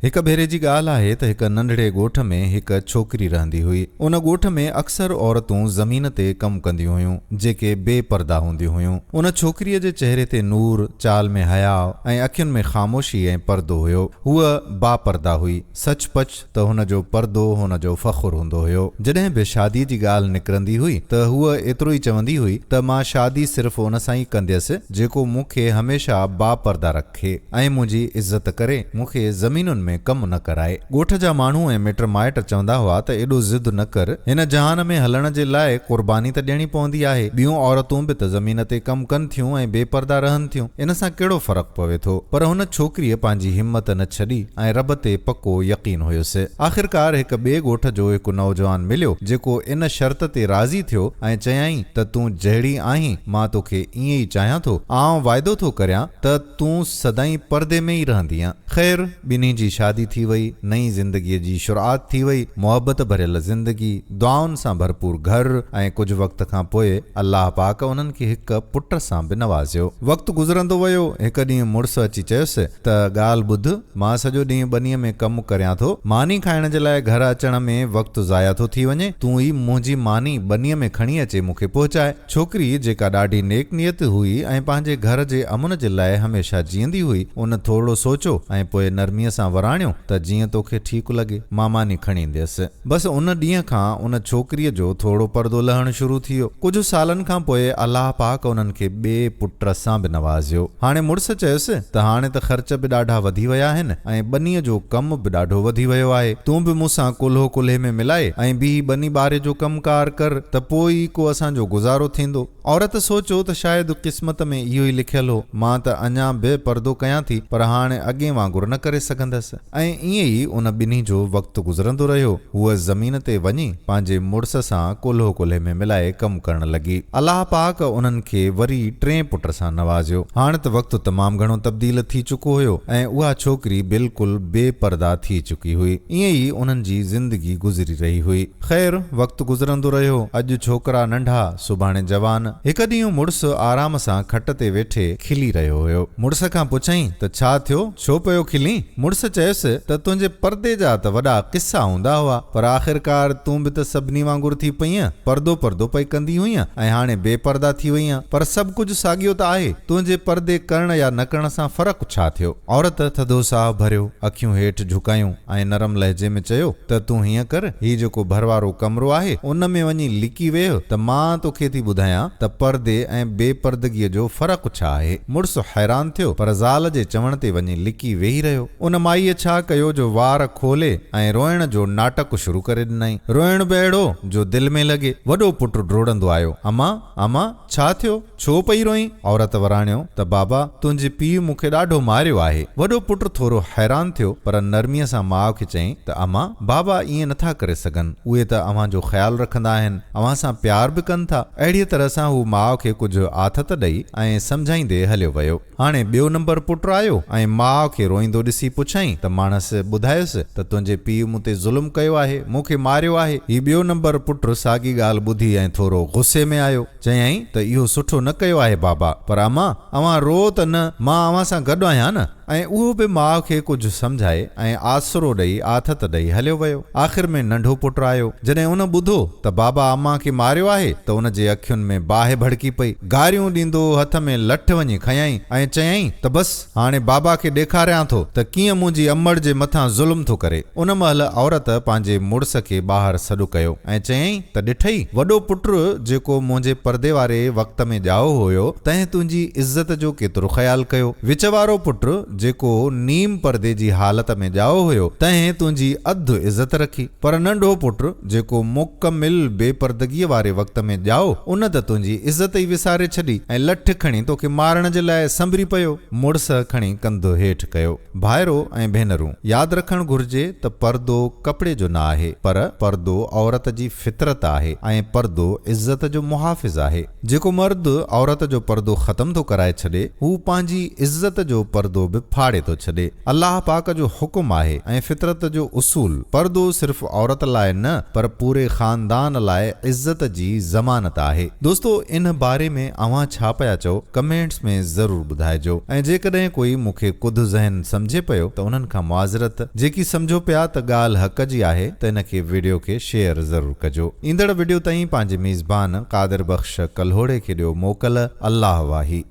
هڪ ڀيري جي ڳالهه آهي ته هڪ ننڍڙي ڳوٺ ۾ هڪ ڇوڪري رهندي هئي. ان ڳوٺ ۾ اڪثر عورتون زمين تي ڪم ڪنديون هيون، جيڪي بي پرده هونديون هيون. ان ڇوڪريء جي چهري تي نور، چال ۾ حياء ۽ اکين ۾ خاموشي ۽ پردو هيو. هوء باپرده هئي. سچ پچ ته هن جو پردو هن جو فخر هوندو هيو. جڏهن به شاديء جي ڳالهه نڪرندي هئي ته هوء ايترو ئي چوندي هئي ته مان شادي صرف ان سان ئي ڪنديس، جيڪو مون کي هميشه باپرده رکي. کي ۽ منهنجي عزت ڪري مون کي زمينن ۾ ڪم نه ڪرائي. ڳوٺ جا ماڻهو ۽ مٽ مائٽ چوندا هئا ته ايڏو ضد نه ڪر، هن جهان ۾ هلڻ جي لاء قرباني ته ڏيڻي پوندي آهي، ٻيون عورتون به ته زمين تي ڪم ڪن ٿيون ۽ بي پرده رهن ٿيون، ان سان ڪهڙو فرق پوي ٿو. پر هن ڇوڪريء پنهنجي همت نه ڇڏي ۽ رب تي پڪو يقين هيس. آخرڪار هڪ ٻئي ڳوٺ جو هڪ نوجوان مليو، جيڪو ان شرط تي راضي ٿيو ۽ چيائين ته تون جهڙي آهين، مان توکي ائين ئي چاهيان ٿو، آئون واعدو ٿو ڪريان ته تون سدائين پردي ۾ ئي رهندينء. خير، ٻنهي جي شادي ٿي وئي، نئين زندگيء جي شروعات ٿي وئي، محبت ڀريل زندگي، دعائن سان ڀرپور گهر ۽ ڪجهه وقت کان پوء الله پاڪ انهن کي هڪ پٽ سان به نوازيو. وقت گذرندو ويو، هڪ ڏينهن مڙس اچي چيس ته ڳالهه ٻڌ، مان سڄو ڏينهن ٻنيء ۾ ڪم ڪريان ٿو، ماني کائڻ جي لاء گهر اچڻ ۾ وقت ضايع ٿو ٿي وڃي، تون ئي منهنجي ماني ٻنيء ۾ کڻي اچي مون کي پهچاء. ڇوڪري، جيڪا ڏاڍي نيڪ نيت هئي ۽ پنهنجي گهر جي امن جي لاء هميشه جيئندي هئي، ان ٿورڙو سوچيو ۽ پوء نرميء سان وراڻيو ته جيئن توکي ٺيڪ لڳي، مان ماني کڻي اينديس. بس ان ڏينهن کان ان ڇوڪريء جو ٿورڙو پردو لهڻ شروع ٿي ويو. ڪجهه سالن کان پوء الله پاڪ انهن کي ٻئي پٽ سان به نوازيو. هاڻي مڙس چيس ته هاڻي ته خرچ به ڏاڍا وڌي ويا آهن ۽ ٻنيء جو ڪم به ڏاڍو وڌي ويو آهي. تون به مون سان ڪلهو ڪلهي ۾ ملائي ۽ بيهي ٻني ٻاري جو ڪم ڪار ڪر ته پوء ئي ڪو اسان جو گذارو ٿيندو. عورت سوچيو ته شايد قسمت ۾ اهو ئي لکيل هو. مان ته اڃا به پردو ڪيان ٿي پر هاڻي اڳئين وانگر نه ڪري سگهندس. ۽ ائين ئي ان ٻنهي جو وقت گذرندو رهيو. هوء زمين تي وڃي پنهنجي مڙس سان ڪلهو ڪلهي ۾ ملائي ڪم ڪرڻ لڳي. الله پاڪ انهن کي وري ٽئين پٽ سان نوازيو. هاڻ ته وقت تمام گهڻو تبديل ٿي چڪو هيو ۽ اها ڇوڪري بلڪل بي پرده ٿي چڪي هئي. ائين ئي انهن جي زندگي گذري رهي هئي. خير وقت گذرندو رهيو. اڄ ڇوڪرا ننڍا، سڀاڻي جوان. هڪ ڏينهن مڙس آرام سان کٽ تي ويٺي کلي رهيو هيو. مڙس کان پڇيائين ته ڇا ٿيو؟ ڇو پيو کلين؟ مڙس چيس ته تنهنجي پردي جا ته وڏا قصا هوندا هئا، پر آخرڪار تون به ته سڀني وانگر ٿي پئينء، پردو پردو پئي ڪندي هئينء ۽ هاڻي بي پرده ٿي وئينء، پر سڀ ڪجهه ساڳيو ته آهي، تنهنجي پردي ڪرڻ يا نه ڪرڻ سان فرق ڇا ٿيو؟ عورت ٿڌو ساهه ڀريو، اکيون هيٺ جهڪايون ۽ نرم لهجي ۾ چيو ته تون هيئن ڪر، هي جيڪو ڀروارو ڪمرو آهي، ان ۾ وڃي لڪي ويهه ته مان توکي ٿي ٻڌايان ته پردي ۽ بي پردگيء جو فرق ڇا آهي. مڙس حيران ٿيو، پر زال جي چوڻ تي وڃي لڪي ويهي رهيو. ان مائيء ڇا ڪيو جو وار کولي ۽ روئڻ جو ناٽڪ شروع ڪري ڏنائين. روئڻ به اهڙو جو دل ۾ لڳي. وڏو پٽ ڊوڙندو آيو، امان! امان! ڇا ٿيو؟ ڇو پئي روئين؟ عورت وراڻيو ته بابا! تنهنجي پيء مون کي ڏاڍو ماريو آهي. وڏو پٽ ٿورو حيران ٿيو، پر نرميء سان ماء کي چيائين ته امان! بابا ائين نٿا ڪري سگهن. اهي ته اوهان جو خيال رکندا آهن. اوهان سان پيار به ڪن ٿا. اهڙيء طرح سان هو ماء کي ڪجهه آٿت ڏئي ۽ سمجهائيندي هليو ويو. هاڻي ٻيو نمبر پٽ آيو ۽ ماء کي روئيندو ڏسي پڇيائين ته ماڻس ٻڌايس ته تنهنجي پيء مون تي ظلم ڪيو آهي، مون کي ماريو آهي. هي ٻيو نمبر پٽ ساڳي ڳالهه ٻڌي ۽ ٿورو غصي ۾ آيو. چيائين ته اهو سٺو نه ڪيو آهي بابا، پر امان اوهان روئو ته نه، مان اوهان سان گڏ آهيان نه. ۽ اهو به ماء کي ڪجهه سمجهائي ۽ آسرو ڏئي آٿت ڏئي هليو ويو. آخر ۾ ننڍو پٽ آيو. جڏهن ان ٻڌو ته بابا امان کي ماريو آهي ته ان جي اکين ۾ باهه ڀڙڪي پئي. گاريون ڏيندو هٿ ۾ لٺ وڃي کنيائين ۽ چيائين ته بس هاڻي بابا کي ڏيکاريان ٿو ته ڪيئن منهنجي امڙ جي مٿان ظلم ٿو ڪري. ان مهل عورت پنهنجي مڙس کي ٻاهر سڏ ڪيو ۽ چيائين ته ڏٺئي وڏو پٽ جيڪو منهنجي پردي واري وقت ۾ ڄائو هيو تنهن تنهنجي عزت جو ڪيترو خيال ڪيو. وچ وارو پٽ جيڪو نيم پردي جي حالت ۾ ڄائو هيو تنهن تنهنجي اڌ عزت رکي. پر ننڍو پٽ جيڪو مڪمل بي پردگيء واري وقت ۾ ڄائو ان ته تنهنجي عزت ئي وساري ڇڏي ۽ لٺ کڻي توکي مارڻ جي لاء سنڀري پيو. مڙس کڻي ڪنڌ هيٺ ڪيو. ڀائرو ۽ ڀينرون! ياد رکڻ گهرجي ته پردو ڪپڙي جو نه آهي، پر پردو عورت جي فطرت آهي ۽ پردو عزت جو محافظ آهي. جيڪو مرد عورت جو پردو ختم ٿو ڪرائي ڇڏي، هو پنهنجي عزت جو پردو به ڦاڙي ٿو ڇڏي. الله پاڪ جو حڪم آهي ۽ فطرت جو اصول، پردو صرف عورت لاء نه پر پوري خاندان لاء عزت جي ضمانت آهي. دوستو ان باري ۾ اوهان ڇا پيا چئو ڪمينٽس ۾ ضرور ٻڌائجو ۽ جيڪڏهن ڪوئي مون کي ڪڌ ذهن سمجهي پيو ته انهن کان معذرت، جيڪي سمجهو پيا ته ڳالهه حق جي آهي ته ان کي وڊيو کي شيئر ضرور ڪجو. ايندڙ وڊيو تائين پنهنجي ميزبان قادر بخش ڪلهوڙي کي ڏيو موڪل الله واهي.